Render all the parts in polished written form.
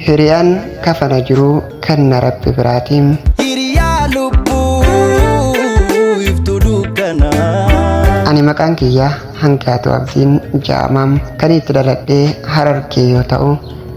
Hiriyaan kafana jiruu kenna Rabbi biraatiin. Hiriyaa lubbuu iftuu dukkanaa. Ani maqaan kiyya Hangaatu Abdiin ja'amam. Kan itti dhaladhee Harargee yoo ta'u,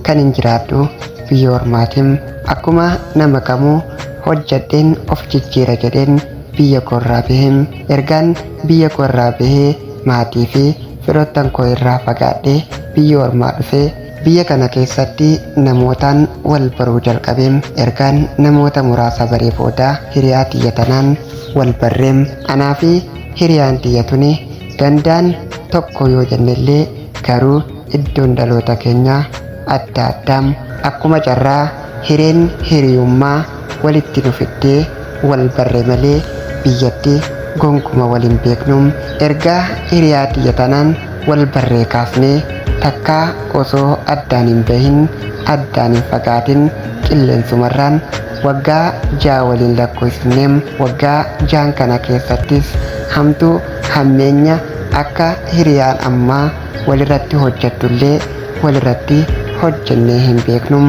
kan hin jiraadhu biyya ormaatiin. Akkuma nama kamuu hojjadheen of jijjiira jedheen biyya koorraa bahe. Ergaan biyya koorraa bahee maatii fi firoottan koo irraa fagaadhee biyya ormaa dhufee biyya kana keessatti namootaan wal baruu jalqabe. Ergaan namoota muraasa baree booda hiriyaa tiyya tanaan wal barreem. Anaa fi hiriyaan tiyya tuni gandaan tokko yoo jennellee garuu iddoon dhaloota keenyaa adda addaam. Akkuma carraa hireen hiriyummaa walitti nu fiddee wal barre malee biyyatti gonkuma wal hin beeknu. Ergaa hiriyaa tiyya tanaan wal barree kaasnee takkaa osoo addaan hin bahin, addaan hin fagaatin, qilleensumarraan waggaa 6 waliin lakkoofsifneem. Waggaa 6n kana keessattis hamtuu hammeenya akka hiriyaan ammaa walirratti hojjattullee walirratti hojjennee hin beeknu.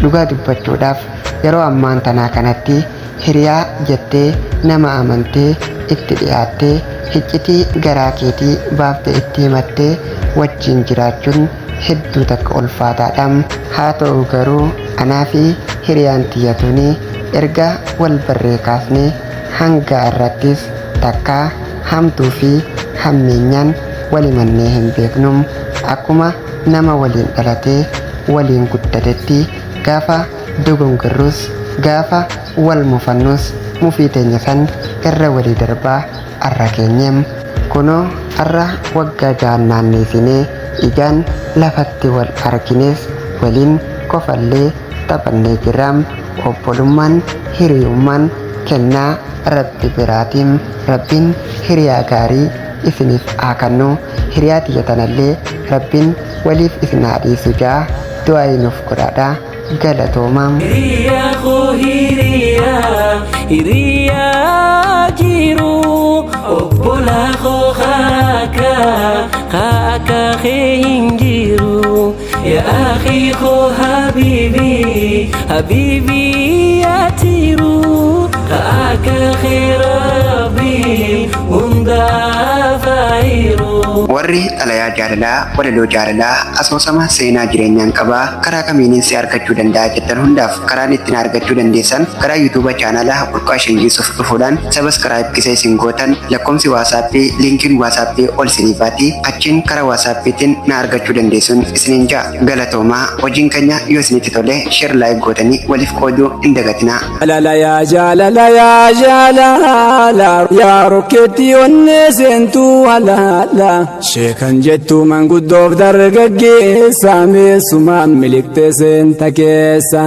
Dhugaa dubbachuudhaaf yeroo ammaan tanaa kanatti hiriyaa jettee nama amantee itti dhiyaattee hiccitii garaa keetii baaftee itti himattee wajjiin jiraachuun hedduu takka ulfaataadha. Haa ta'u garuu anaa fi hiriyaan tiyya tuni erga wal barree kaasnee hanga har'attis takkaa hamtuu fi hammeenyaan wal himannee hin beeknu. Akkuma nama waliin dhalatee waliin guddatetti gaafa dogongorrus, gaafa wal mufannus mufii teenya san irra walii darbaa arra keenye. Kunoo arra waggaa jahan naanneessinee ijaan lafatti wal argines waliin kofallee taphannee jirra. Obbolummaan, hiriyummaan kennaa Rabbi biraati. Rabbiin hiriyaa gaarii isiniif haa kannu. Hiriyaa tiyya tanallee Rabbiin waliif isin haa dhiisu ja'a du'aa'ii nuuf godhaadha. Galatooma. Hiriyaa koo hiriyaa hiriyaa jiru obbolaa koo kaaka kaaka kee hin jiru yaa akhi koo habibi habibi yaa tiru kaaka kee rabbi hundaa faayiru. Warri xalayaa jaalalaa, walaloo jaalalaa, asoosama seenaa jireenyaan qabaa karaa kamiinin si argachuu danda'a jettan hundaaf karaan ittiin argachuu dandeessan karaa YouTube chaanaala Burqaa Shengiisuuf dhufuudhaan subscribe gisa isin gootan lakkoomsi WhatsApp, linkiin WhatsApp ol isinii baati, achiin karaa WhatsAppiitiin na argachuu dandeessuun isiniin ja'a. Galatoomaa. Hojiin keenya yoo isinitti tole share, like gootanii waliif qooduu hin dagatinaa. Jaalala yaa jaalala yaa jaalala yaa rokkeetti onnee seentuu halaala sheekan jettuu manguddoof dargaggeessa meessumaan miliqxee seenta keessa.